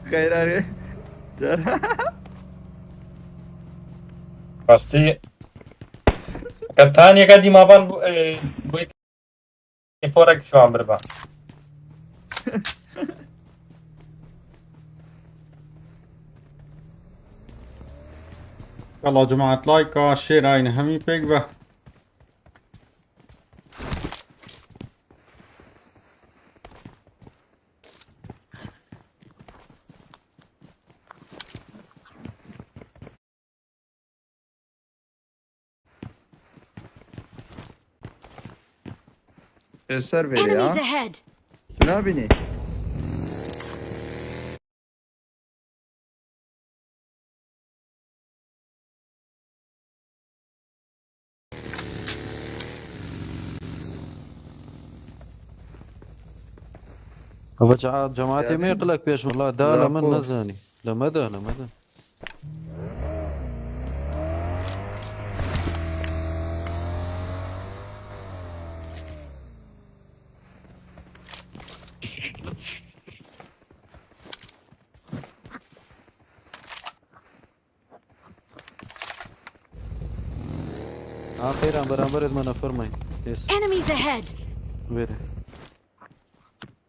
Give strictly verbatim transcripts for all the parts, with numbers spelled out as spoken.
Xeyr are. Rastî. Ka taniyeka dîma van bu, e, bu forek şu an bir bak. Yalla cemaat, like, share, aynı hemî pêk be. Ê ser vêrê ya. Enemies ahead! Tu nabînî? Ava ca-, cemaatê me qilek pêş min la da le min nezanî. Le me de, le me de. Ha, xeyran, beramberê me nefer mayî. Yes. Enemies ahead! Vêre.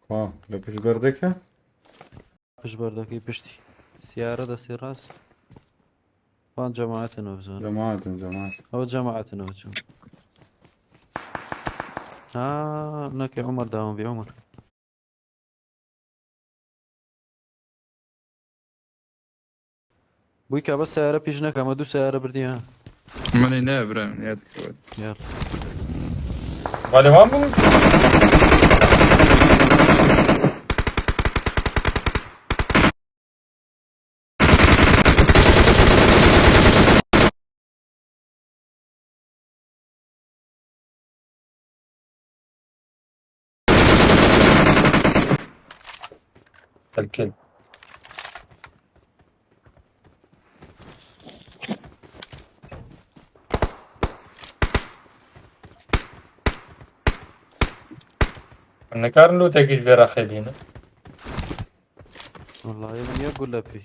Ha, le pişt berdeke? Pişt berdekî piştî. Siyare destê rast. Van cemaetin o bizan. Cemaatin, cemaat. Ew cemaetin o bizan. Ha, nekê Umar dawam bi Umar. Bûyka bes seyare pîj neke, me du seyare birdî ha. Min ê ne bira, ya dikewet. Ya. Malê wan bû? Telkin. Nikarin lûtekî ji vê re xêdînin. Wallahî min yek gule pî.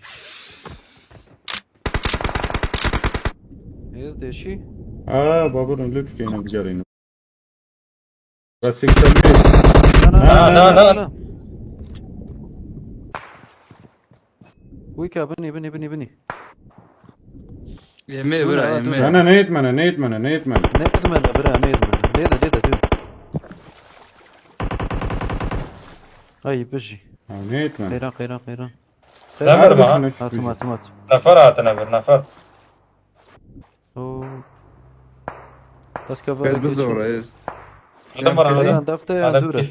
Êz deşî. Aa, babur lût keyne bigerîne. Bes seksen beş. Na, na, na, na, na, na. Wîka binî, binî, binî, binî. Yemê bira, yemê. Na, na, neytmene, neytmene, neytmene. Neytmene bira, neytmene. Dêde, dêde, dêde. Ay, bijî. Ha, neytmene. Qeyran, qeyran, qeyran. Never ma. Hatim, hatim, hatim. Nefer hatine bir, nefer. Oo. Bes ke böyle geçiyor. Biz zor ez. Adam var, adam. Yan defte yan dure.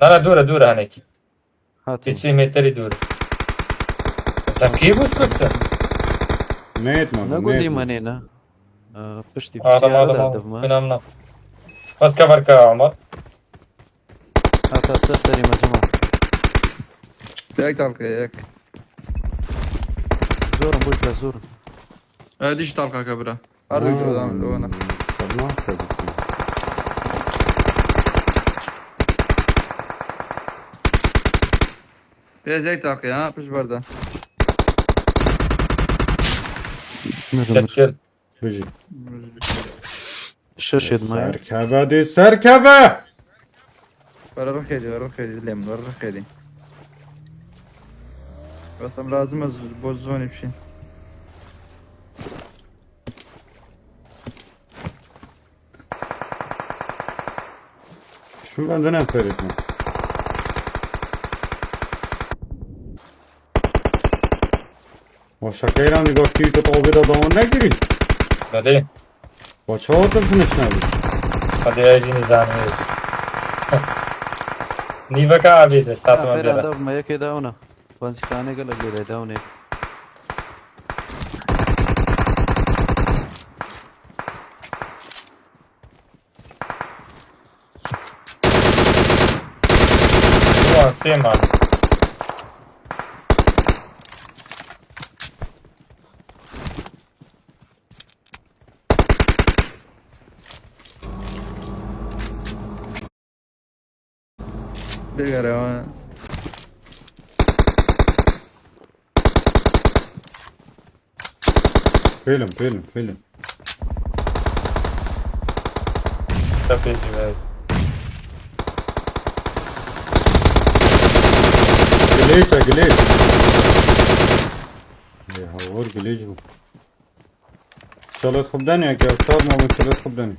Na, na, dure, dure, hani ki. Hatim. Hiç metre dure. Sen ki bu sıkıntı? Ne etmedin? Ne gudî ne? Manê ne? Ee, piştî. Adam, adam, adam. Önemli. Bas kabar ka Umar. Hata ser serî me cema. Tek dalga yek. Zorum bu, zorum. E, diş dalga kabira. Arı. Ha, gördüm, gördüm. Sabah tabii ki. Tezek dalga ya, pişt berda. Çekil. Bijî. Şeş yedi maya. Serkeve de serkeve! Were rixê dî, were rixê dî, lêm, were rixê dî. Bes em lazim ez bo zonî bişîn. Şunu benden enteresan. Wa şakeyran digot ki tu tavê de dawan nekirî? Belê. Wa çawa tu finish nebî? Hadi ya jî nizanî. Nîveka abî de, saat on bir. Aferin, da me yekê dawna. Banzîxane gelek lê de dawnê. Ulan Süleyman. Digere, ha. Fêlim, fêlim, fêlim. Te pêzî ver. Glitch e, glitch. Ê, hawar glitch bû. Çalet xwe bidenê, eger kar nabin çalet xwe bidenê.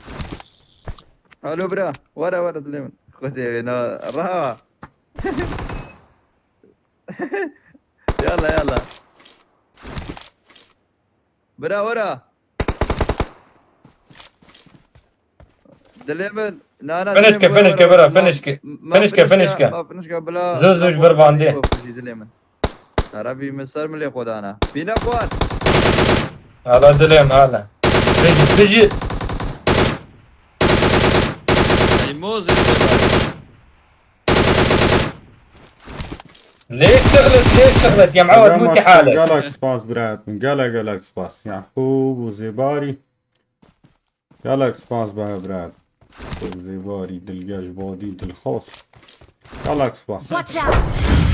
Alo bira. Were were dilê min. Xwedê wê na. Raha. Yalla yalla. Bira were. Dilê min. Na na. Finish ke, finish ke, bira, finish ke. Finish ke, finish ke. Ma finish ke bila. Zuz, zuz, bir bandê. Dilê min. Erebî min ser milê xwe dana. Bîne xwan. Hala dilêm, hala. Bijî, bijî. Ey mozê. Lê şixlet, lê şixlet, ya mewed mû ti halet. Gelek spas biraet min, gelek gelek spas. Yaqûb û Zêbarî. Gelek spas be biraet. Zêbarî, dilgeş, badî, dilxwaz. Gelek spas. Watch out!